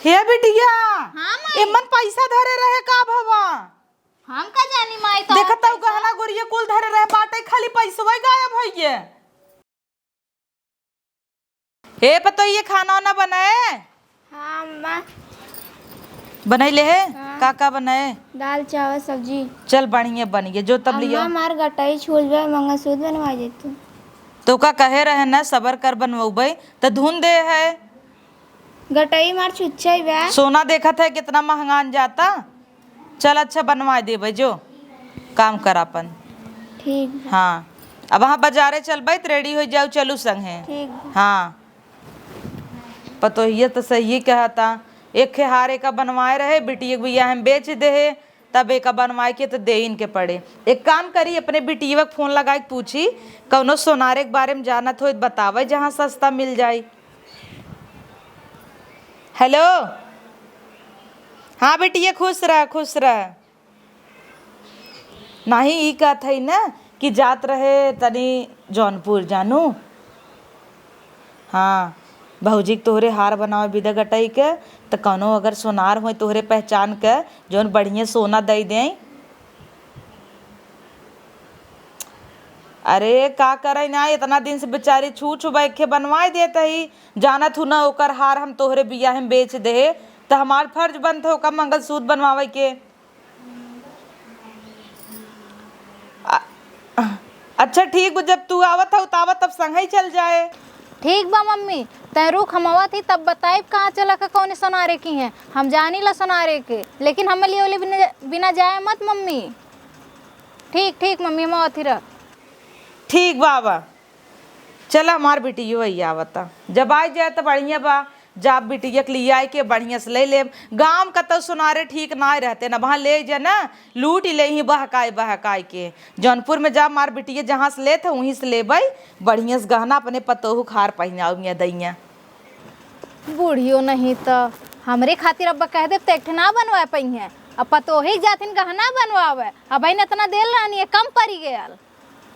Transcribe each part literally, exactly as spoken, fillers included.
हे बिटिया, हाँ, माई। एमन पैसा धरे रहे का भवा? हम का जानी माई, तो देखत हऊ पैसा। गहना गुरिया कुल धरे रहे बाटे, खाली पैसवा गायब होइए। हे पतोहिए, खाना वाना बनाए? हाँ, अम्मा। बनाई ले है? हाँ। का का बनाए? दाल, चावल, सब्जी। चल, बढ़िया बन गए, जो तब लियो। अम्मा, हमार गटई छूल बा, मंगलसूत्र बनवा दे तू। तो का कहे रहे ना, सबर कर बनवउबे, त धुन दे है। गटई मार छुच्छई बा। सोना देखत है कितना महंगान जाता। चल अच्छा बनवा देबे, जो काम कर अपन। ठीक बा। हाँ, अब वहाँ बाजारे चलबे त रेडी हो जाऊ, चलू संगे। ठीक बा। हाँ, पतोहिया तो सही कहता, एक खे हार एका बनवाए रहे, बिटिया के बियाह में बेच दे है, तब एका बनवाए के तो देइन के पड़े। एक काम करी, अपने बिटिया के फोन लगाए के पूछी, कौनो सोनारे के बारे में जानत होई त बतावे, जहाँ सस्ता मिल जाई। हेलो, हाँ बिटिया, खुश रह, खुश रह। नाही, ई कहत हई ना कि जात रहे तनी जौनपुर, जानू। हाँ, भौजी के तोहरे हार बनावे बिदा गटई के, त कौनो अगर सोनार होई तोहरे पहचान के, जौन बढ़िया सोना दई देई। अरे, का करे ना, इतना दिन से बेचारी छू छू बैखे बनवाए देत ही। जानत हूँ ना, ओकर हार हम तोहरे बियाह में बेच दे, त हमार फर्ज बनत है ओकर मंगलसूत्र बनवावे के। अ-, अच्छा ठीक बा, जब तू आवत हऊ त आवत तब संगही चल जाए। ठीक बा मम्मी, तै रुक, हम आवत ही तब बताइब कहाँ चला के कौने सोनारे की हैं। हम जानी ला सोनारे के, लेकिन हमें लिए बिना, बिना जाए मत मम्मी। ठीक, ठीक मम्मी, हम आवत ही रह। ठीक बा, बा। चला, हमार बिटियो आई आवता। जब आई जाए त बढ़िया बा, जाब बिटिया के लियाए के बढ़िया से ले लेब। गाँव में कतौ सोनारे ठीक नाय रहते न, वहाँ ले जा ना, लूट ही लेही बहकाए बहकाए के। जौनपुर में जाब, हमार बिटिया जहाँ से लेत है, वहीं से लेबै। बढ़िया से गहना अपने पतोहू खार पहिनाऊ मिया दैया। बुढ़ियो नहीं त हमरे खातिर अब कह देब त एक ठे ना बनवा पइहें। अब पतोही जाथिन गहना बनवावे, अब इन इतना देर रहनी है, कम पड़ी गयल।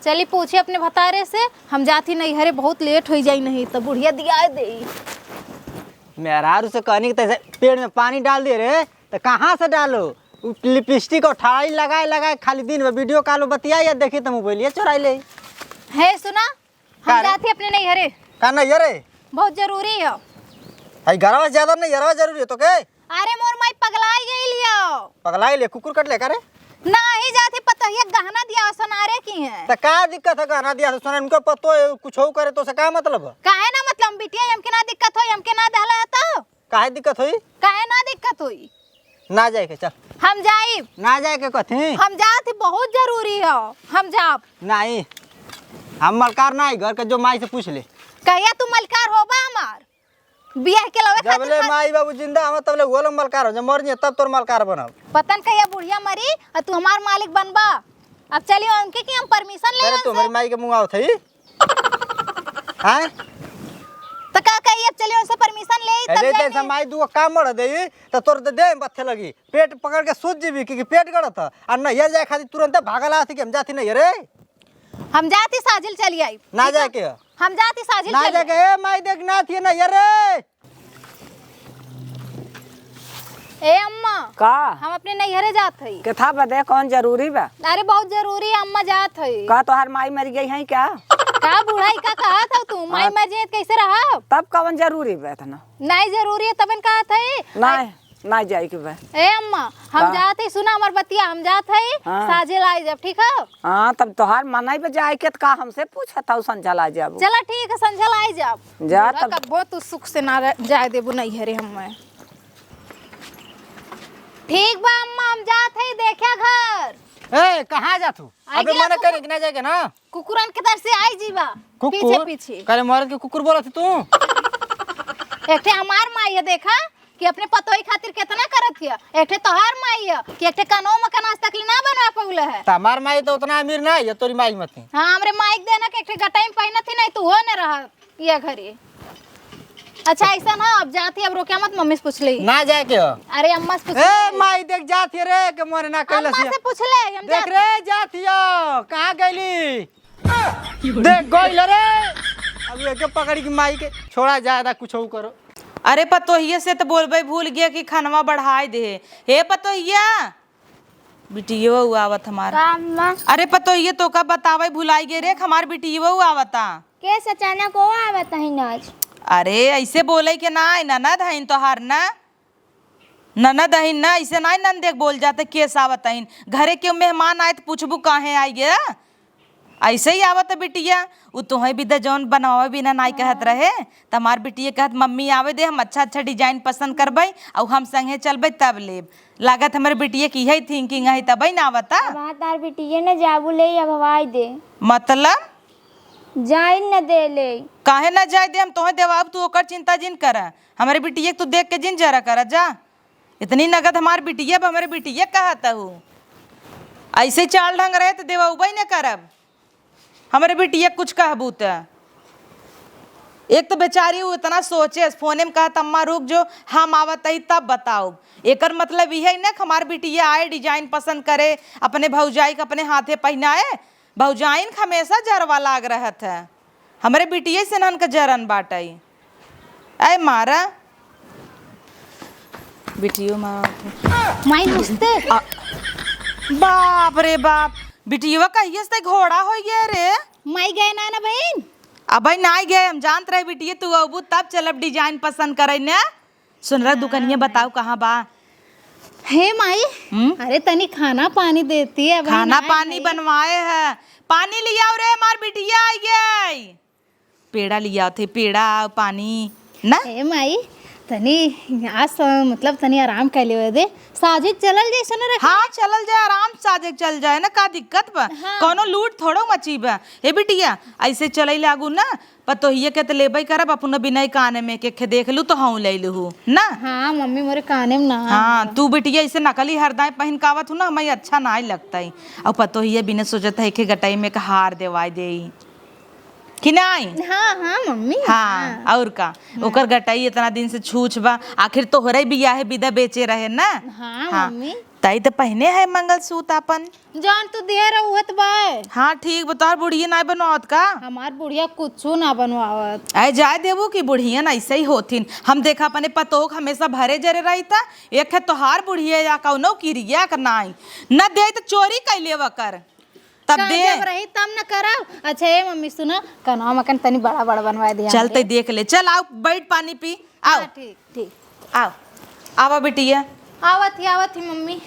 चली पूछे अपने भतारे से, हम जाती नैहरे, बहुत लेट होई जाई नहीं त बुढ़िया दिया देई। मेहरारू से कहनी कि तैसे पेड़ में पानी डाल दे रे, त कहाँ से डालो? उ लिपस्टिक और ठाई लगाए लगाए खाली दिन में वीडियो कॉल में बतियाई या देखी त मोबाइलिया चोराई ले। हे सुना, का हम रे? जाती अपने नैहरे। का नैहरे? बहुत जरूरी है। आई घरवा से ज्यादा नैहरवा जरूरी है तो के? अरे मोर माई पगलाई गई लियो। पगलाई ले, कुकुर कट ले का रे? नाही जाती पतोहिया गहना दिया सोनारे की है। त का दिक्कत है गहना दिया सोनारे? उनका पतो है कुछ हो करे तो से का मतलब है? काहे ना मतलब बिटिया हमके ना दिक्कत होई, हमके ना दहला है तो? काहे दिक्कत होई? काहे ना दिक्कत होई? ना जाए के चल। हम जाइब। ना जाए के कथी? हम जात ही बहुत जरूरी है, हम जाब। नहीं, हम मलकार ना है घर के, जो माई से पूछ ले। कहिया तू मलकार होबा हमार? बियाह के लवे जब खातिर ले खा- माई बाबू जिंदा हवा तब ले वो लोग मलकार हो, जब मर जिए तब तोर मलकार बनब। पता न कहिया बुढ़िया मरी और तू हमार मालिक बनबा। अब चलियो उनके कि हम परमिशन ले अरे तू उनसे। हमारी माई के मुंह आवत है। हैं? तो का कही अब चलियो उनसे परमिशन ले तब अरे जाके। जैसे माई दुआ काम मर दे तो तोर दे दे बत्थे लगी, पेट पकड़ के सूत जीबी कि, कि पेट गड़त है। और नहीं जाए खातिर तुरंत भागल आती कि हम जाती नहीं रे। हम जाती साजिल चली आई। ना जाए के है? हम जाती साजिल ना चली जाए के आई। ए माई देख ना थी ना ये रे। ए अम्मा। का? हम अपने नैहरे जात हई। केथा बदे कौन जरूरी बा? अरे बहुत जरूरी है अम्मा, जात हई। का तोहार माई मर गई है क्या? का बुढ़ाई का कहत हऊ तू? माई हाँ। मर जाए त कैसे रहब? तब कौन जरूरी बा इतना? नहीं जरूरी है तबन कहत हई। नहीं। ना जाए के बा। ए अम्मा, हम का? जात हई, सुना हमार बतिया, हम जात हई, हाँ। साझे लाई जब, ठीक है? हाँ, तब तोहार मनई पे जाए के त का हमसे पूछत हऊ, संझा लाई जाबू। चला ठीक है, संझा लाई जाब। जा बुढ़ा तब। कब्बो तू सुख से ना रह, जाए देबू नैहरे हमें। ठीक बा अम्मा, हम जात हई, देखा घर। ए, कहाँ जात हूँ? आई अबे गेला मना कुकुर। करे कि ना जाए के ना? कुकुरन के तरह से आई जीवा। कुकुर? पीछे, पीछे। काले मरद के कुकुर बोलत तू? एक ठे हमार माई है, देखा कि अपने पतोही खातिर कितना करत हिया। एक ठे तोहार माई है कि एक ठे कनो मकान आज तक ले ना बनवा पौले है। त हमार माई तो उतना अमीर ना है, तोरी माई मत है। हाँ, हमरे माई के देना कि एक ठे गटाई में पहनत ही नहीं, तू हो न रहा ये घरे। अच्छा, ऐसा ना, अब जाती, अब रोके मत, मम्मी से पूछ ले। ना जाए के हो। अरे, अम्मा से पूछ ए, ले। माई देख जात है रे, के मोरे ना कैलस अम्मा है। से पूछ ले, हम देख जाती। रे, जात हियो, कहाँ गइली? देख गइल रे। अब एके पकड़ी के माई के छोड़ा, ज्यादा कुछ हो करो। अरे पतोहिया से त बोलबे भूल गया कि खनवा बढ़ाई दे। हे पतोहिया, बिटियो उ आवत हमार। का अम्मा? अरे पतोहिया, तोका बतावे भुलाई गए रे, हमार बिटियो उ आवता। केस अचानक ओ आवत हइन आज? अरे ऐसे बोले के ना, ननद हइन तोहार ना। ननद हइन ना, ऐसे ना नंदे के बोल जाते, केस आवत हइन। घरे के मेहमान आए त पूछबू काहे आई गया? ऐसे ही आवत बिटिया। उ तोहे बिदा जौन बनवावे बिना नाई कहत रहे, त हमार बिटिया कहत, "मम्मी आवे दे, हम अच्छा अच्छा डिजाइन पसंद करबै, अउ हम संगे चलबै तब लेब।" लागत हमरे बिटिया की यही थिंकिंग है, तबै ना आवता। अब हाँ, तार बिटिया न जाबू ले, अब हवाई दे। मतलब? जाइन न दे ले। काहे ना जाए दे, हम तोहे देवाब, तू ओकर चिंता जिन कर। हमरे बिटिया के तू देख के जिन जरा कर जा। इतनी नगद हमार बिटिया, अब हमरे बिटिया कहत हूँ। ऐसे चाल ढंग रहे त देवउबे न करब। हमरे बिटिया कुछ कहबू त। एक त बेचारी उ इतना सोचे, फोने में कहत, "अम्मा रुक जो, हम आवत हई तब बताउब।" एकर मतलब इहे न कि हमार बिटिया आए, डिजाइन पसंद करे, अपने भौजाई के अपने हाथे पहिनाए। भौजाइन के हमेशा जरवा लाग रहत है। हमरे बिटिये से नन के जरन बाटई। ऐ मारा। बिटियो मारा। माई नमस्ते। आ, बाप रे बाप, बिटियवा कहिए से घोड़ा हो गया रे। माई गए ना ना बहिन? अबे नाई गए, हम जानत रहे बिटिये तू अबू तब चलब डिजाइन पसंद करे ने। सुनरा हाँ, दुकनिया माई। बताओ कहाँ बा? हे माई, हम्म? अरे तनी खाना पानी देती है, अबे खाना नाई पानी है। बनवाए है, पानी लियाओ रे, मार बिटिया आई गई। पेड़ा लियाओ थे, पेड़ा, पानी, ना? हे माई, तनी आज तो, मतलब तनी आराम कर लेवे दे, साझे चलल जाए, सुन रखे। हाँ, चलल जाए, आराम साझे चल जाए ना, का दिक्कत बा? हाँ। कौनो लूट थोड़ो मची बा। हे बिटिया, ऐसे चले लागू ना, पतोहिए के त लेबे करब, अपनो बिनय काने में के, के देख लू तो हूँ ले लू ना। हाँ मम्मी, मोरे काने में ना। हाँ, तू बिटिया ऐसे नकली हरदाए पहिन के आवत हूँ ना, हमें अच्छा ना लगता है। और पतोहिए बिना सोचत है के गटाई में के हार देवाई देई कि नाई? हाँ, हाँ मम्मी, हाँ, हाँ। और का? हाँ। ओकर गटाई इतना दिन से छूछ बा, आखिर तोहरे बियाहे बिदा बेचे रहे ना। हाँ हाँ। मम्मी। ताई तो पहिने है मंगलसूत्र अपन। जौन तू दिहे रहुए त बा। हाँ, ठीक बा। तोहार बुढ़िया नाय बनवावत का? हमार बुढ़िया कुछू ना बनवावत। आए जाए देबू कि बुढ़िया ना ऐसे ही होथिन। हम देखा अपने पतोह के हमेशा भरे जरे रही था, एक है तोहार बुढ़िया या कौनो किरिया का नाई। न दे त चोरी कैले वकर। तब का दे। जब रही तब न करब। अच्छा ए मम्मी सुना, कनवा मकन तनी बड़ा बड़ा बनवा दिया चल हमरे। तै देख ले। चल आओ बैठ पानी पी। आओ। हाँ, ठीक, ठीक। आओ, आवा बिटिया। आवत ही, आवत ही मम्मी।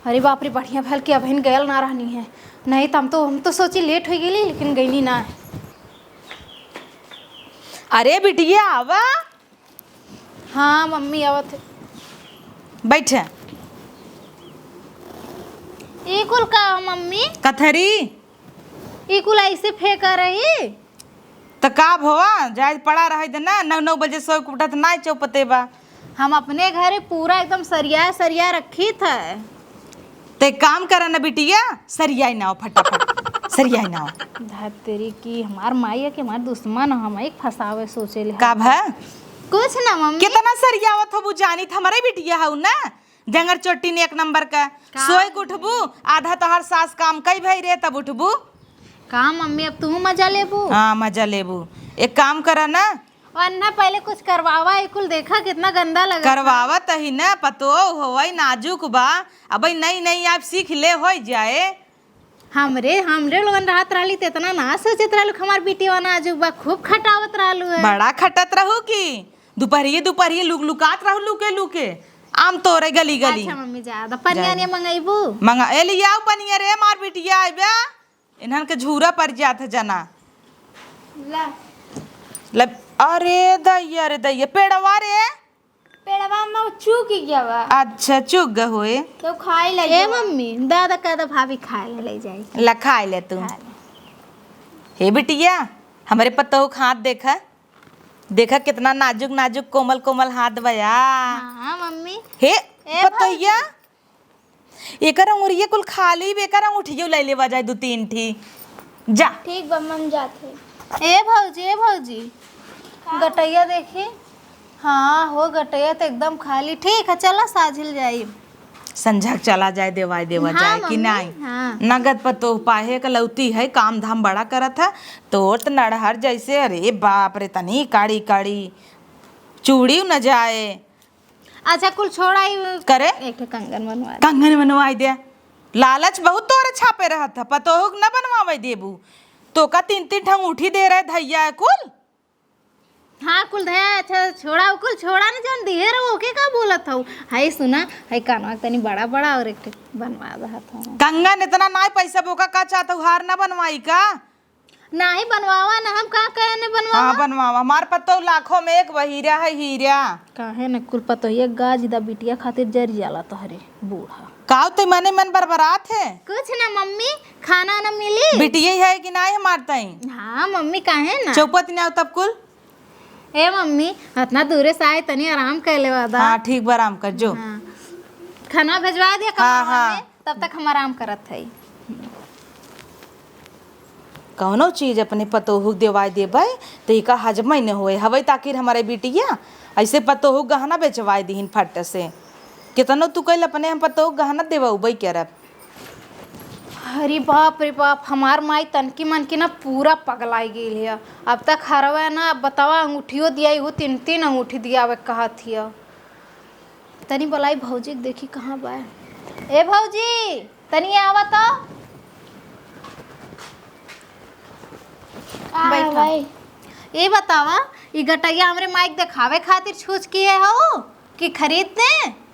अरे बाप रे, बढ़िया भल कि अबहिन गयल ना रहनी है, नहीं तो हम तो, हम तो सोची लेट हो गई, लेकिन गईली ना। अरे बिटिया, आवा। हाँ मम्मी, आवत है। बैठे। ई कुल का हो मम्मी? कथरी। ई कुल ऐसे फेंका रही? त का भवा, जाए पड़ा रहे दे ना, नौ, नौ बजे सोए के उठत ना चौपते बा। हम अपने घरे पूरा एकदम सरिया सरिया रखी थे। ते काम करा ना बिटिया, सरियाई ना हो फटाफट, सरियाई ना हो। धत्तेरी की हमार माई है कि हमार दुश्मन है, हम एक फंसावे सोचे ले। का भा? कुछ ना मम्मी। कितना सरियावत हो, वो जानी त हमरे बिटिया हऊ ना। जंगर चोट्टी ने एक नंबर का। का? सोए के उठबू, आधा तोहार सास काम कई भई रे, तब उठबू। का मम्मी, अब तू मजा लेबू? हाँ, मजा लेबू। एक काम करा ना। और ना, पहले कुछ करवावा, ये कुल देखा कितना गंदा लगा। करवावत ही ना, पतोह होवई नाजुक बा। अबे नई नई आप सीख ले होई जाए। हमरे, हमरे लोगन रहत रहली त इतना ना सोचत रहलू कि हमार बिटिया नाजुक बा, खूब खटावत रहलू है। बड़ा खटत रहू की दुपहरिये, दुपहरिये लुक लुकात रहू लुके लुके। आम तोरे गली गली। अच्छा मम्मी, जा, तो पनिया जा। ने मंगाइबू? मंगा, ए, ले आओ पनिया रे, मार बिटिया आइबे। इन्हन के झूरा पड़ जात है जना। ला। लब, अरे दैया रे दैया, पेड़वा रे। पेड़वा में चूक गया बा। अच्छा, चूक गए होए। तो खाई ले ए जाओ। मम्मी, दादा कह दे भाभी खाए ले, ले जाई। ला, खाए ले तू। खा ले। हे बिटिया, हमरे पतोह के हाथ देखा। देखा कितना नाजुक नाजुक कोमल कोमल हाथ बा या। हाँ, मम्मी। हे ए पतोहिया, भौजी। एकर अंगुरिये कुल खाली बे, एकर अंगूठियो ले लेवा जाए दू तीन ठी। जा। ठीक बा, मम जात है। ए भौजी, ए भौजी, का? गटैया देखी। हाँ हो, गटैया तो एकदम खाली। ठीक है, चला साझिल जाई। संझा के चला जाए, देवाई देवा हाँ, जाए कि मम्मी, नाई? हाँ। नगद पतोह पाहे के लौती है, काम धाम बड़ा करत है। तोर त नड़हर जैसे, अरे बाप रे, तनी काड़ी काड़ी। चूड़ी न जाए। अच्छा, कुल छोड़ा ही। करे? एक ठे कंगन बनवा दे। कंगन बनवाई दे। लालच बहुत तोरे छापे रहत ह, पतोहू के न बनवावे देबू। तोका तीन तीन ठे अंगूठी दे रहे धैया है कुल। हाँ, कुल धया, अच्छा, छोड़ा, उ कुल छोड़ा न, जौन दिहे रहो, ओके का बोलत हऊ? हई सुना, हई कानवा के तनी बड़ा बड़ा और एक ठे बनवा दहत हऊ। कंगन इतना नाई पैसा, बोका का चाहत हऊ, हार ना बनवाई का? नाही बनवावा ना, हम का कहे ने बनवावा? हाँ, बनवावा। हमार पतोह लाखों में एक हीरा है, हीरा। काहे न कुल पतोहिया गाज दा बिटिया खातिर जर जाला तोहरे बूढ़ा। काउ ते मने मन बरबरात है? कुछ ना मम्मी, खाना ना मिली? बिटिया है कि नाही हमार तई? हाँ मम्मी, काहे ना? चौपत ना तब कुल। ए मम्मी, अतना दूरे से आए, तनी आराम कर लेवा दा। हाँ, ठीक बा, आराम कर जो। हाँ। खाना भेजवा दे हाँ, कमरवा हाँ। में, तब तक हम आराम करत हई। कौनो चीज अपने पतोहू के देवाई देबै, त इका हजमै न होए। हवै त आखिर हमारे बिटिया, ऐसे पतोहू के गहना बेचवाई दीहिन फट से। केतनो तू कइल, अपने हम पतोहू के गहना देवउबै करब। अरे बाप रे बाप, हमार माई तनकी मनकी ना पूरा पगलाई गइल हिय। अब तक हरवे ना, अब बतावा, अंगूठियो दियाई हूँ, तीन तीन अंगूठी दियावे कहत हिय। तनी बोलाई भौजी के, देखी कहाँ बा। ए भौजी, तनी आवा तो। का बैठा। भाई? ई बतावा, ई गटैया हमरे माई के देखावे खातिर छूछ किहे हऊ कि खरीद दे?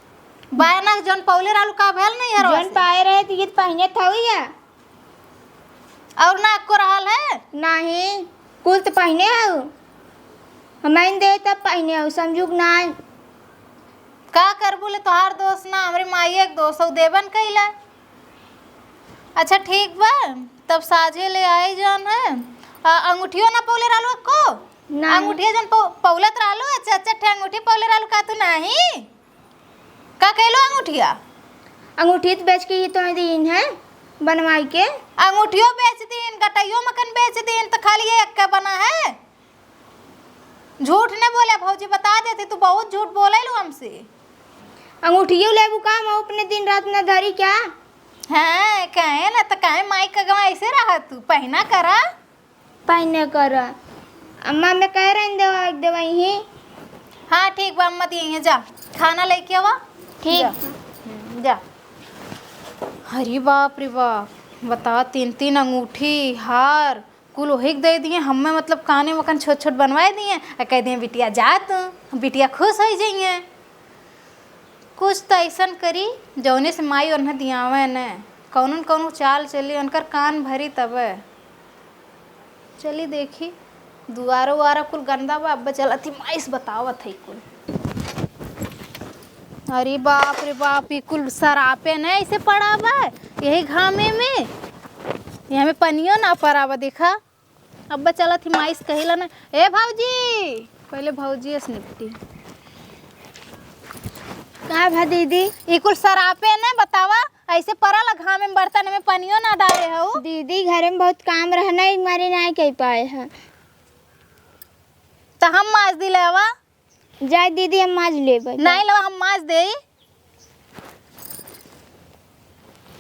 बायना जौन पौले रहलू का भेल नहीं हरवा जौन से? पाए रहे त ये त पहिने थौई या। और ना को रहल है? नहीं, कुल त पहिने हऊ। हमाइन दे तब पहिने हऊ, समझू के नाई। का करबू ले, तोहार दोष ना, हमरे माइये के दोष हऊ, देबन कइला। अच्छा ठीक बा, तब साझे ले आई जौन है। आ, अंगूठियो ना पौले रहलू अक्को? ना। अंगूठिया जौन पौ-, पौलत रहलू, अच्छा, अच्छा, ठे अंगूठी पौले रहलू का तू नाही? का कइलो अंगूठिया? अंगूठी त बेच के ही तो दीन है, बनवाई के। अंगूठियो बेच दीन, गटैयो मकन बेच दीन, त खाली ये एक्का बना है? झूठ न बोले भौजी, बता देती, तू बहुत झूठ बोलेलू हमसे। अंगूठियो लेबू का, हम अपने दिन रात न धरी क्या? हाँ, कहे ना त कहे माई का गवा ऐसे रहा तू, पहिना करा। पहिने कर। अम्मा मैं कह रही देवा, देवई ही। हाँ, ठीक बा, अम्मा दिए हैं, जा। खाना लेके आवा। ठीक। जा। हम्म, जा। अरे बाप रे बाप, बता, तीन तीन अंगूठी, हार, कुल ओही के दे दिए। हमें मतलब काने वकन छोट छोट बनवाए दिए। आ कह दिए, "बिटिया जा तू, बिटिया खुश हो जाइए।" कुछ त अइसन करी, जौने से माई ओन्हे दियावे न। कौनो न कौनो चाल चली, उनकर कान भरी तबे। चली देखी, दुआरो उआरो कुल गंदा बा, अब चलत ही माई से बतावत है कुल। अरे बाप रे बाप, ई कुल सरापे न ऐसे पड़ा बा, यही घामे में, यहाँ में पनियो ना पड़ा बा, देखा। अब चलत ही माई से कहिला ना, "ए भौजी," पहले भौजी से निपटी। का भा दीदी? ई कुल सरापे न बतावा, ऐसे परल घामे में बर्तन में पनियो ना डाले हऊ। दीदी, घरे में बहुत काम रहना, एक मारे ना कह पाए हैं। त हम माज दिले आवा। जाए दीदी, हम माज लेबै। नहीं लेवा, हम माज देई।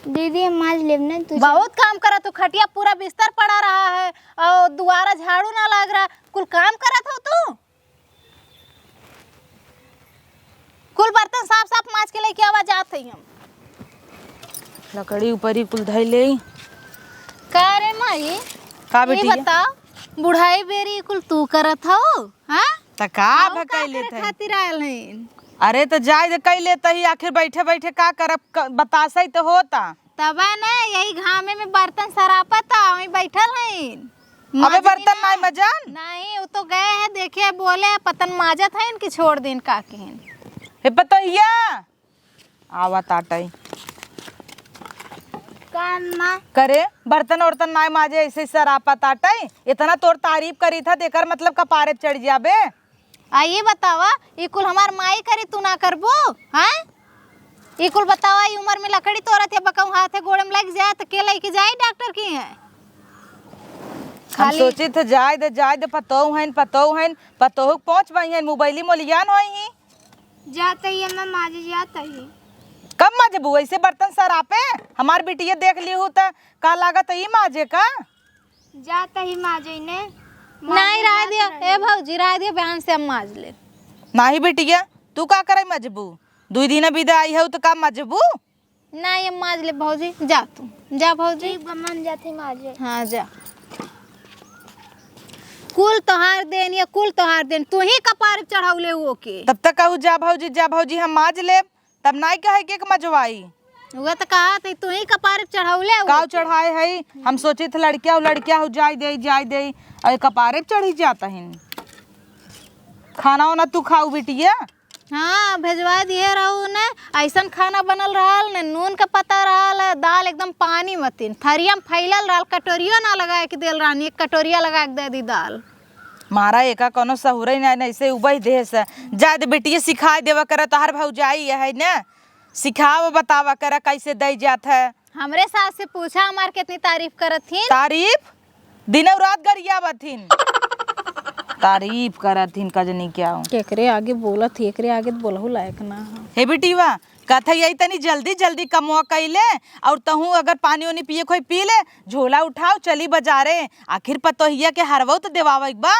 दीदी, हम माज लेब ना, तू बहुत काम करत हो, खटिया पूरा बिस्तर पड़ा रहा है और दुआरा झाड़ू ना लग रहा, कुल काम करत हो तू। कुल बर्तन साफ साफ माज के लेके आवा, जात हई हम। लकड़ी ऊपर ही कुल धई ले। का रे माई, का ई बेटी? बताओ, बुढ़ाई बेरी कुल तू करत हो, हाँ? त का हम का भकैले करे तई? खातिर आयल हईन? अरे त जाए दे, कई लेत ही, आखिर बैठे बैठे का करब, क-, बतासा ही त होता। तबे न, यही घामे में बर्तन सरापत, वहीं बैठल हईन। अबे माजनी बर्तन ना। नाई मजन? नहीं, वो तो गए हैं, देखे, बोले, पतन माजत हईन कि छोड़ दिन का केहन। हे पतोहिया, आवत आटई। का अम्मा? करे, बर्तन ओर्तन नाय माजे, ऐसे ही सरापत आटई। इतना तोर तारीफ करी था, तेकर मतलब कपारे चढ़ जाबे। आ, ये बतावा, ई कुल हमार माई करी, तू ना करबू, हैं? ई कुल बतावा, ई उम्र में लकड़ी तोड़त है, बकऊ हाथे गोड़े में लग जाए, त के लेके जाई डॉक्टर की है? हम खाली सोचित है, जाए दे, जाए दे, पतोह हईन, पतोह हईन, पतोह के पहुँच बई हईन, मोबाइली मोलियान होई ही। जात ही अम्मा, माजे जात ही। कब माजबू? ऐसे बर्तन सरापे? हमार बिटिया देख ली हूँ त का लागत है ई माजे का? जात ही माजे ने। नहीं, रह दिया। ए भौजी, रह दिया, बहन से हम माज ले। नाही बिटिया, तू का करे मजबू? दुई दिन बिदा आई हउ त का मजबू? ना, ये माज ले भौजी, जा तू, जा भौजी। ठीक बा, मन जाते माजे। हाँ, जा। कुल तोहार देन, ये कुल तोहार देन, तू ही कपार चढ़ौले हो के। तब तक कहू, "जा भौजी, जा भौजी, हम माज लेब," तब नाई कहे के, के मजवाई। उहे त कहा थे, तू ही कपार चढ़ौले हो काऊ के। चढ़ाए है, हम सोचे थे लड़किया हो, लड़किया हो, जाय दे, जाय दे, और कपारे पे चढ़ी जाता है। खाना वाना तू खाऊ बिटिया? हाँ, भेजवा दिए रहू ने। ऐसन खाना बनल रहल ने, नून का पता रहल, दाल एकदम पानी मतिन, थरिया में फैलल रहल, कटोरियो ना लगाए के देल रहनी, एक कटोरिया लगा के दे दी दाल। मारा एका कोनो सहुरे ना, ऐसे उबई देह से। जाए दे बिटिया, सिखाए देवा करा, तोहार भौजाई है ना, सिखावा बतावा करा कैसे दई जात है। हमरे सास से पूछा, हमार कितनी तारीफ करत थीन। तारीफ? दिनौ रात गरियावत हिन। तारीफ करत हिन, कजनी क्या हो। केकरे आगे बोलत ही, एकरे आगे तो बोलहु लायक ना हो। हे बिटिवा, कहत है यही तनी जल्दी जल्दी कमवा कइले, और तहूँ अगर पानी ओनी पिए खोई पी ले, झोला उठाओ चली बजारे, आखिर पतोहिया के हरवो तो देवावे के बा।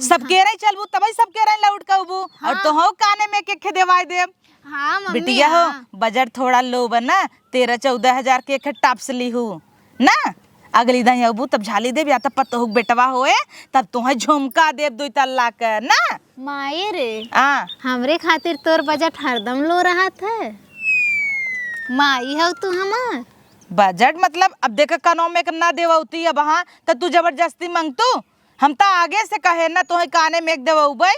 सब केरे चलबू तबई सब केरे लौट के अबू, और हाँ। तोहू काने में के खेदेवाई देब। हाँ, मम्मी, बिटिया हो, हाँ। बजट थोड़ा लो बा ना, तेरह चौदह हजार के एक टाप्स लिहू ना। अगली दाई अबू तब झाली देब, या तब पतोहू के बेटवा होए, तब तोहे झुमका देब दुई तल्ला के ना। माई रे, हाँ। हमरे खातिर तोर बजट हरदम लो रहत है। माई हौ तू हमार। बजट मतलब, अब देख, कनो में के ना देवौती अब, हाँ, त तू जबरदस्ती मंगतू? हम त आगे से कहे ना, तोहे काने में एक देवौबै।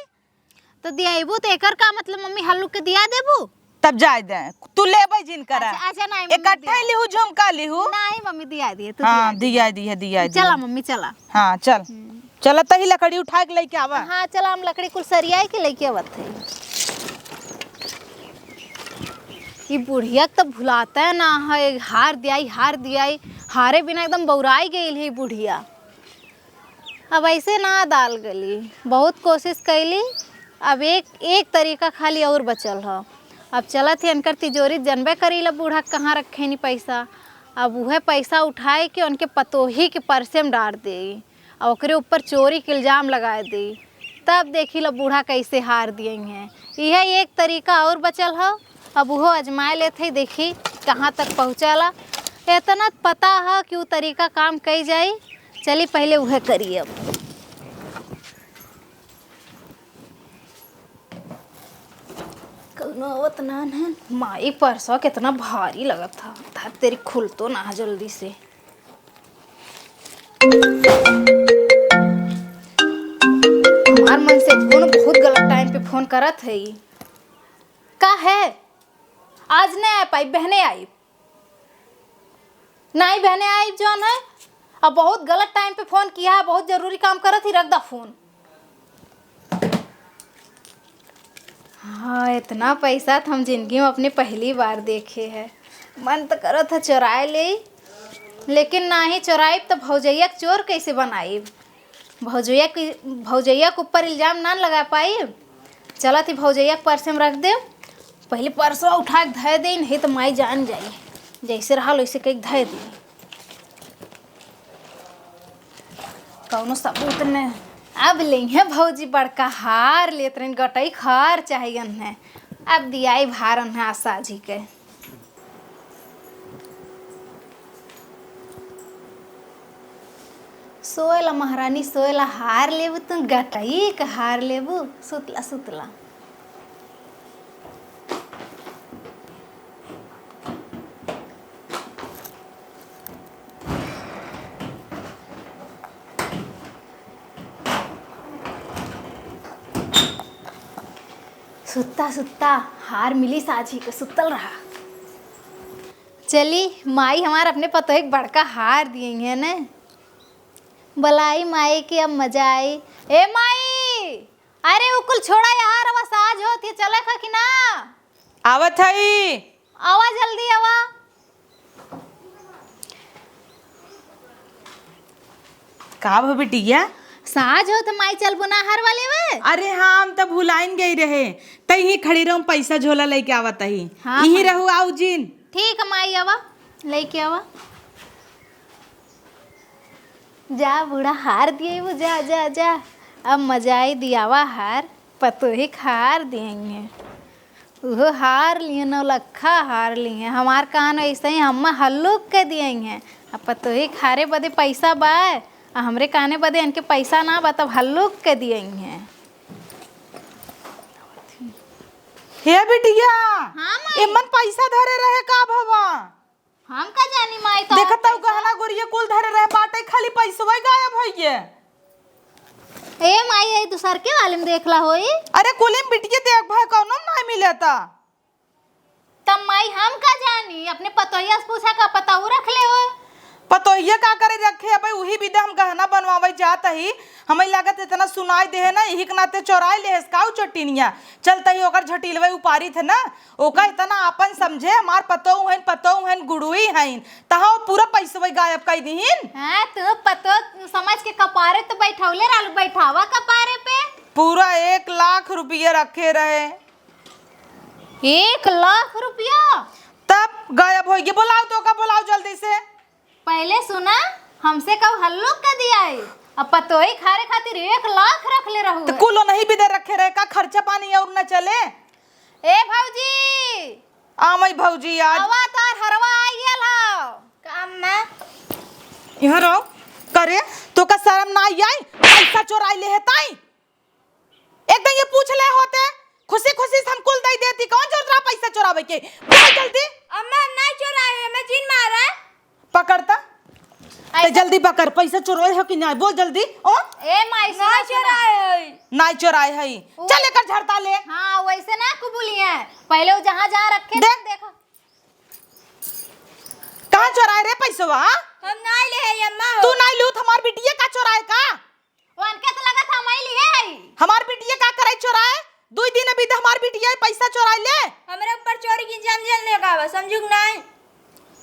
तो दियाइबू तो एकर का मतलब मम्मी हल्लुक के दिया देबू? तब जाए दे, तू लेबै जिन करा। अच्छा, अच्छा, नहीं, मम्मी इकट्ठे दिया। लिहू, झुमका लिहू। नहीं मम्मी, दिया दिए, तू हाँ, दिया दिए। दिया दिए, दिया दिए। चला मम्मी, चला। हाँ, चल। हम्म। चला, तही लकड़ी उठा के लेके आवा। हाँ, चला, हम लकड़ी कुल सरियाई के लेके आवत है। ई बुढ़िया के तो भुलाते ना है, हार दियाई, हार दियाई, हारे बिना एकदम बौराई गई है ई बुढ़िया। अब ऐसे ना दाल गली, बहुत कोशिश कैली। अब एक, एक तरीका खाली और बचल ह। अब चलत ही इनकर तिजोरी, जनबे करीला बूढ़ा कहाँ रखेनी पैसा। अब उहे पैसा उठाए के उनके पतोही के परसे में डार देई, और ओकरे ऊपर चोरी के इल्जाम लगाए देई। तब देखी ला बूढ़ा कैसे हार दिए हैं। इहे एक तरीका और बचल ह। अब उहो आजमाए लेत हई, देखी कहाँ तक पहुँचाला। एतना त पता ह कि उ तरीका काम कई जाई। चली पहिले उहे करी अब। कौनो आवत ना है। माई, परसवा केतना भारी लगत ह। धत तेरी, खुलतो ना है जल्दी से। हमार मन से फोन बहुत गलत टाइम पे फोन करत है ई। का है? आज नहीं आ पाई, बहने आई। नहीं बहने आई जौन है। अब बहुत गलत टाइम पे फोन किया है, बहुत जरूरी काम करत ही, रख दा फोन। हाँ, इतना पैसा तो हम जिंदगी में अपने पहली बार देखे हैं। मन तो करत है चोराए ले, लेकिन नाही चोराइब तो भौजैया के चोर कैसे बनाइब? भौजैया के, भौजैया के ऊपर इल्जाम ना लगा पाइब। चलत ही भौजैया के पर्स में रख देब। पहले पर्सवा उठा के धय दे, नहीं तो माई जान जाई। जैसे रहल वैसे कह के धय दे। कौनो सबूत नहीं। अब लेइहे भौजी बड़का हार लेत रहन, गटई खार चाहिए है। अब दियाई भारन है आज साझी के। सोएला महारानी सोएला, हार लेबू तू, गटई के हार लेबू, सुतला सुतला। सुत्ता सुत्ता हार मिली साझी के, सुत्तल रहा। चली, माई हमार अपने पतोह के बड़का हार दिए हैं ने। बलाई माई के अब मजा आई। ए माई, अरे उ कुल छोड़ा, यार अब साझ होत ही, चले खा कि ना? आवत हई। आवा जल्दी आवा। का भो बिटिया? साझ होत माई चलबू ना हरवा लेवे? अरे हाँ, हम त भुलाइन गई रहे, तई ही खड़ी रहूं, पैसा झोला लेके आवत ही। हाँ, इही हाँ। रहू, आऊ जिन। ठीक है माई, आवा, लेके आवा। जा बूढ़ा, हार दिए वो, जा, जा, जा। अब मजा आई, दियावा हार। पतोही क हार दिए हैं, उहो हार लिए, नौलखा हार लिए। हमार कान ऐसे ही हम्मा हल्लुक के दिए हैं। अब पतोही क हारे बदे पैसा बा, आ हमरे काने बदे इनके पैसा ना बा, तब हल्लुक के दिए हैं। हे बिटिया, हाँ माई। एमन पैसा धरे रहे का भवा? हम का जानी माई, तो देखत हऊ पैसा गहना गुरिया कुल धरे रहे, बाटे खाली पैसवा गायब होइए। ए माई, ए दूसर के वाले में देख ला होई। अरे कुलिम बिटिया देख भाई, कौनो में नाहीं मिलता। तब माई हम का जानी, अपने पतोहिया से पूछा का पता उ रख ले हो। पतोहिया का करे रखे, अबे उही बिदा हम गहना बनवावे जात ही, हमें लागत इतना सुनाई देहे ना, इही के नाते चोराई लेहेस का उ चोटिनिया। चलत ही ओकर झटिलवे उपारी थे ना, ओका इतना आपन समझे, हमार पतोह हइन, पतोह हइन, गुड़ुई हइन, तहाँ वो पूरा पैसवे गायब कई दिहिन। हाँ, तू पतोह समझ के कपारे तो बैठौले रहलू, बैठावा कपारे पे। पूरा एक लाख रुपया रखे रहे। एक लाख रुपया? तब गायब होइगे। बोलाओ तो का, बोलाओ जल्दी से। पहले सुना, हमसे कऊ हल्लुक क दिया है, अब पतोही खारे खातिर एक लाख रख ले रहू तो है। कुल नहीं बिदे रखे रहे का, खर्चा पानी और न चले? ए भौजी! आ मई भौजी आज। आवा तार हरवा आई गेल हो। का अम्मा? यहाँ रहो। करे, तो का शर्म ना आई? पैसा चोराई ले है ताई? एक दिन ये पूछ ले होते, खुशी खुशी से हम कुल दे देती, कौन जरूरत रहा पैसा चोरावे के? बोल जल्दी। अम्मा, हम नहीं चोराए, हमें जिन मारा। पकड़ता। ऐसा ते जल्दी पकड़, पैसा चोराए हो कि नहीं? बोल जल्दी। ओ? ए माई, सुना, नहीं सुना। चोराए है। नहीं चोराए है। वो चल, एकर झड़ता ले। हाँ, वैसे ना कुबुली है। पहले वो जहाँ जहाँ रखे दे। थे, देखो। कहाँ चोराए रे पैसवा, हाँ? हम नहीं ले है, अम्मा हो। तू नहीं लूट, हमार बिटिया का चोराए का? वो अनके तो लगत हम ही लिए हई। हमार बिटिया का करे चोराए? दुई दिन अभी तो हमार बिटिया पैसा चोराए ले। हमरे ऊपर चोरी की इल्जाम जन लगावा, समझू कि नहीं?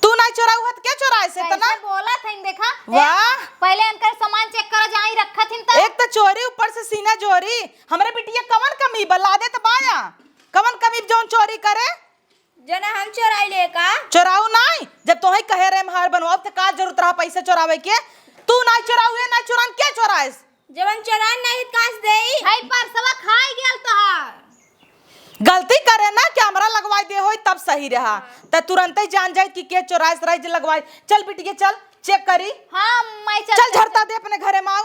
तू नहीं चोराऊ हत, के चोराए से कैसे तना? बोलत हईन देखा। वाह। ए, पहले अनकर सामान चेक करा, जहाँ ही रखत हिन त। एक तो चोरी, ऊपर से सीना जोरी। हमरे बिटिया कवन कमी बा, लादे त बाया। कवन कमी जौन चोरी करे? जना हम चोराई ले का? चोराऊ नाई, जब तोहई कहे रहे हम हार बनवाओ, त का जरूरत रहा पैसा चोरावे के? तू नाई चोराऊ, ये नाई चोरान, के चोराइस? जब हम चोरान नहीं, त कहाँ से देई? हाय, परसवा खाई गेल तोहार। गलती करे ना, कैमरा लगवाई दे होई, तब सही रहा। हाँ। त तुरंतई जान जाई कि के चोराइस रही जे लगवाई। चल बिटिया, चल, चेक करी। हाँ, माई, चल, चल, चल, झरता चल। दे अपने घरे में आओ।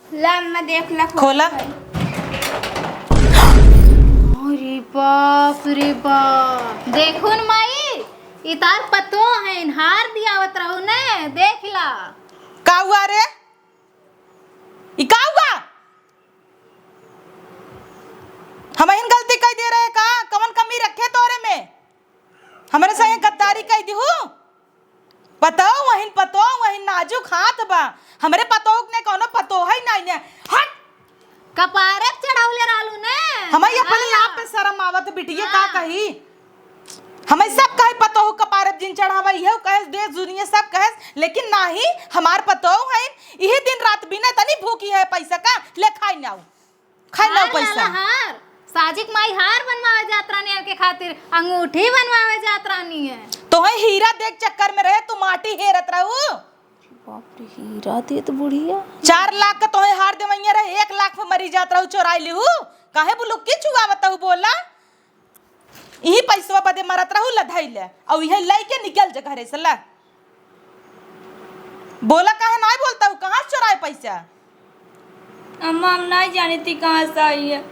ला अम्मा, देख ला, खोला। खोला। अरे बाप रे बाप, देखो न माई, ई तार पतो है, हार दियावत रहू ने, देख ला। का हुआ रे? ई का हुआ? हमहिन गलती कई दे रहे का? कवन कमी रखे तोरे में? हमरे संगे गद्दारी कई दिहू। पतोह वहिन, पतोह वहिन, नाजुक हाथ बा। हमरे पतोह ने कौनो पतोह ही नाई ने। हट! कपारे पे चढ़ौले रहलू ने। हमई अपने हाँ। आप पे शर्म आवत बिटिया, का हाँ। कही? हमई सब कहे पतोह कपारे पे जिन चढ़ावा, इहे कहे देश दुनिया सब कहे, लेकिन नाही, हमार पतोह है, इहे दिन रात बिना तनी भूखी है पैसा का, ले खाई नाऊ। खाई नाऊ हार पैसा। लाला हार, साजिक माई हार बनवावे जात रहनी है के खातिर, अंगूठी बनवावे जात रहनी है। तोहे हीरा देख चक्कर में रहे, तू माटी हेरत रहू। बाप रे, हीरा दे तो बुढ़िया। चार लाख का तोहे हार देवैया रहे, एक लाख में मरी जात रहू, चोराई लिहू। काहे बुलुक्की चुआवत हऊ बोला? इही पैसवा बदे मरत रहू, लधई ले, अउ इहे लइके निकल जा घरे से, ला। बोला काहे नाई बोलत हऊ, कहाँ से चोराए पैसा? अम्मा, हम नाई जानी थी कहाँ से आई है।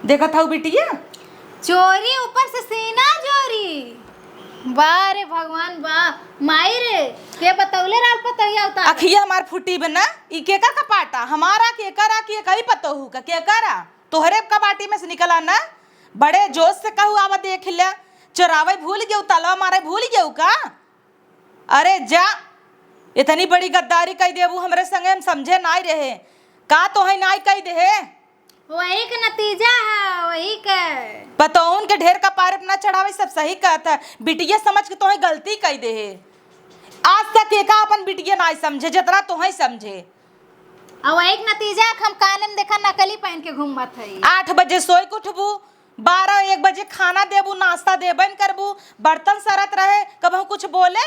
देखत हऊ बिटिया? चोरी ऊपर से सीना जोरी। वाह रे भगवान वाह। माई रे, के बतौले रहल पतोहिया उतार? अखिया हमार फूटी बना, ई केकर कपाटा? हमारा केकरा के कई पतोहू का, केकरा? तोहरे कबाटी में से निकला ना। बड़े जोश से कहू, आवा देख ले। चोरावे भूल गेऊ, ताला मारे भूल गेऊ का? अरे जा, इतनी बड़ी गद्दारी कई देबू हमरे संगे, हम समझे नाई रहे। का तोहे नाई कई देहे? वही के नतीजा है, वही के। पतोहुन के ढेर कपारे पे ना चढ़ावे, सब सही कहत है। बिटिया समझ के तोहे गलती कई देहे। आज तक एका अपन बिटिया नाई समझे, जितना तोहे समझे। अउ एक नतीजा हम काने में देखा नकली पहन के घूमत हई। आठ बजे सोए के उठबू, बारह एक बजे खाना देबू, नाश्ता देबे न करबू, बर्तन सरत रहे, कबहू कुछ बोले,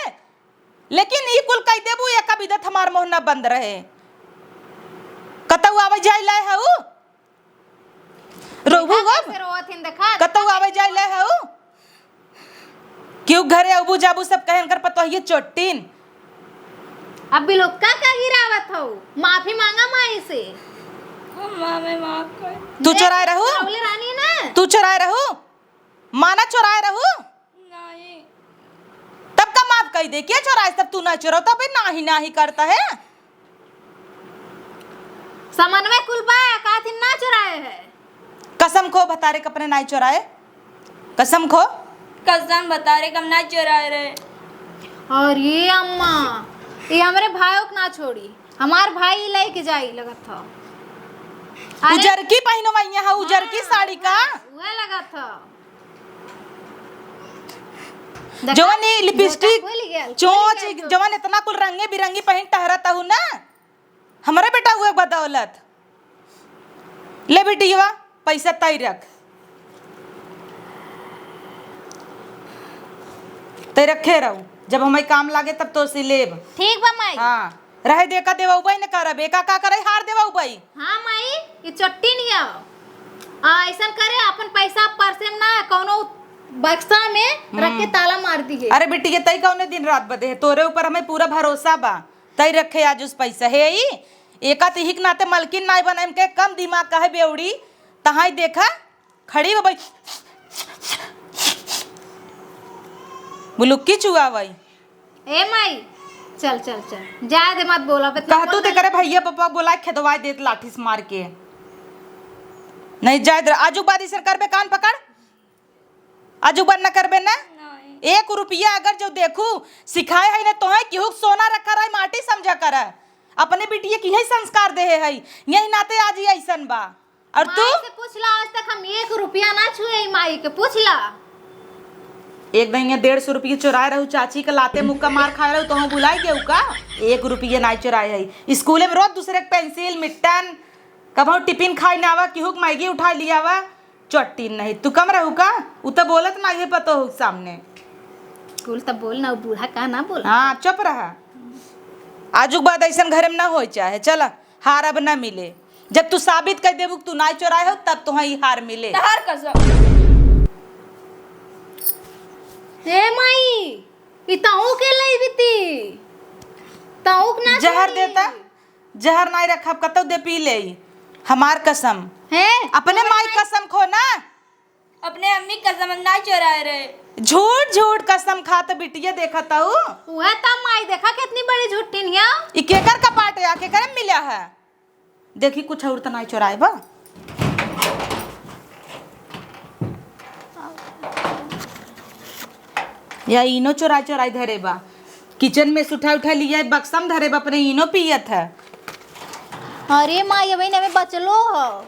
लेकिन ई कुल कह देबू, एका बिदत हमार मोह न बंद रहे। कतौ आवे जाए लाए हऊ? रोबू देखा अब? कैसे रोवत हिन, देखा, कतौ देखा आवे कैसे जाए लाए हऊ? क्यों घरे अबू जाबू सब कहेन कर पतोहिए चोट्टीन। अब बिलुक्का का गिरावत हऊ? माफी मांगा माई से। अम्मा, मैं माफ कर। तू देख, चोराए रहू? चोरौले रानी ना। तू चोराए रहू? माना चोराए रहू? नहीं। तब का माफ कही दे, के चोराए? तब तू ना चोराओ, तब भी नाही नाही करता है। समनवे कुल बा, काथिन ना चोराए है। कसम खो भतारे के अपने नाई चोराए, कसम खो। कसम भतारे के हम ना चोराए रहे। और ये अम्मा, ये हमरे भाइयों के ना छोड़ी, हमार भाई लेके जाई लगत ह। अरे उजरकी पहिनवा यहाँ, उजरकी हाँ, साड़ी का। उहे लगत ह। देखा, जवन ई लिपस्टिक, धोखा खुल गया, खुल चोंच, गया, चोंच। जवन इतना कुल रंगे बिरंगी पहिन टहरत हऊ ना, हमरे बेटा हुए बदौलत। ले बिटिया, पैसा तई रख, तई रखे रहू, जब हमें काम लागे तब तो से लेब। ठीक बा माई। हाँ। रहे दे का देवउबई न करब, एका का करे हार देवउबई। हाँ माई, ये चट्टी नहीं आओ। आ, ऐसन करे, अपन पैसा पर्से में ना, कौनो बक्सा में रख के हम्म। ताला मार दिए। अरे बिटिया, तई कौने दिन रात बदे है, तोरे ऊपर हमें पूरा भरोसा बा। तई रखे आज उस पैसा है ही। एका तिहिक नाते मलकिन नाई बनाइम के कम दिमाग का है बेवड़ी। तहाई देखा, खड़ी हो भाई। बुलुक्की चुआ भाई। ए माई, चल, चल, चल। जाए दे, मत बोला, अब इतना कहतू बोल ते करे भैया पापा बोला खेदवाए देत लाठी से मार के। नहीं जाए दे, आजू बाद इसे करबे कान पकड़। आजू बाद न करबे ना? नहीं। एक रुपया अगर जो देखू, सिखाए है ना तोहे केहू के सोना रखा रहे, माटी समझा कर। अपने बिटिया के यही संस्कार देहे है, यही नाते आज ही ऐसन बा। और तू? माई से पूछ ला, आज तक हम एक रुपया ना छुए, ई माई के पूछ ला। एक दिन ये डेढ़ सौ रुपये चुराए रहू, चाची के लाते मुक्का मार खाए रहू, तो हम बुलाई गए का? एक रुपये ना चुराए है। स्कूल में रोज दूसरे के पेंसिल, मिट्टन, कभो टिफिन खाई ना आवा, केहू के मैगी उठा लिया आवा, चट्टी नहीं। तू कम रहू का? उ तो बोलत ना ये पतो हो सामने। कुल तो बोल ना, उ बूढ़ा का ना बोल। हाँ, चुप रहा। आजुक बाद ऐसन घर में ना होई चाहे। चला। हार अब ना मिले। जब तू साबित कर देबू कि तू नाई चोराए हो, तब तुहाँ ई हार मिले। तहार कसम। ए माई, ई तहू के लई बीती। तहू के ना जहर छोड़ी। देता, जहर नाई रखब, कतौ दे पी ले। हमार कसम। हैं? अपने तोहर माई माई कसम खो ना। अपने अम्मी कसम ना चोराए रहे। झूठ झूठ कसम खात बिटिया देखत हऊ। उहे त माई देखा कितनी बड़ी झूठिन हिया। ई केकर कपाट या केकर में मिला है? देखी कुछ और त नाई चोराए बा। या इनो चोराई चोराई धरे बा। किचन में से उठा उठा लिया बक्सा में धरे बा, अपने इनो पियत है। अरे माई, अबे नवे बचलो ह।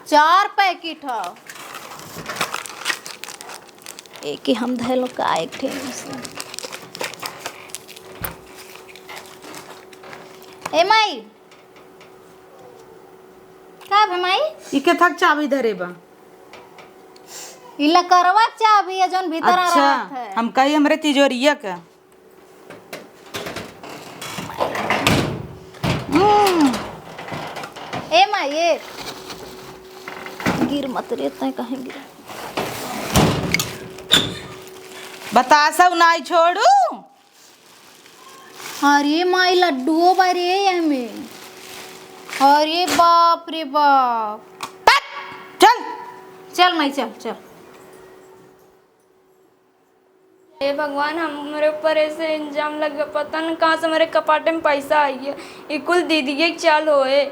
चार पैकेट ह। एके हम धैलो का एक ठे में से। ए माई, का भे माई? ई के थक चाबी धरे बा? ई लकड़वा के चाबी है जौन भीतर आ अच्छा, रहत है। हम कही हमरे तिजोरिया का। हम्म। ए माई, ए। गिर मत रे, तैं कहीं गिर। बतासौ नाई छोड़ू। अरे माई, लड्डुओ बा रे एमे। अरे बाप रे बाप। पट, चल। चल माई, चल, चल। हे भगवान, हमरे ऊपर ऐसे इल्जाम लग गया, पता न कहाँ से हमरे कपाटे में पैसा आई है। ई कुल दीदीए के चाल होए।